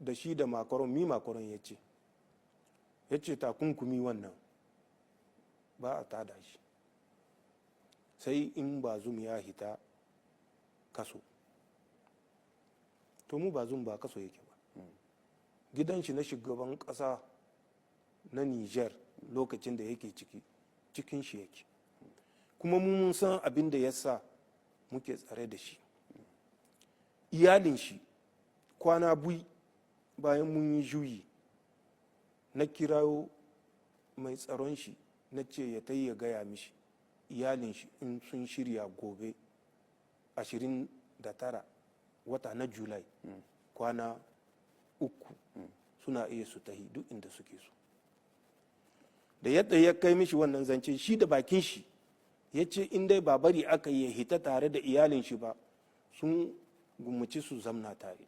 da shi da Macron, mi Macron ya ce? Ya ce takunkumi wannan ba a tada shi sai in Bazoum ya hita kaso. To, mu Bazoum ba kaso yake ba. Gidan shi na shugaban kasa na Niger, lokacin da yake ciki, cikin shi yake. Kuma mu mun san abin da ya sa muke tsare da shi. Iyalin shi, kwana 2 bayan mun yi juyi, na kirawo mai tsaron shi, na ce ya tai ya gaya mishi iyalin shi in sun shirya gobe 29 wata na Julai, kwana 3, suna iya su tahi duk inda suke so. Da yadda ya kai mishi wannan zance, shi da bakin shi ya ce in dai ba bari aka yi hita tare da iyalin shi ba, sun gumuci su zamna tare.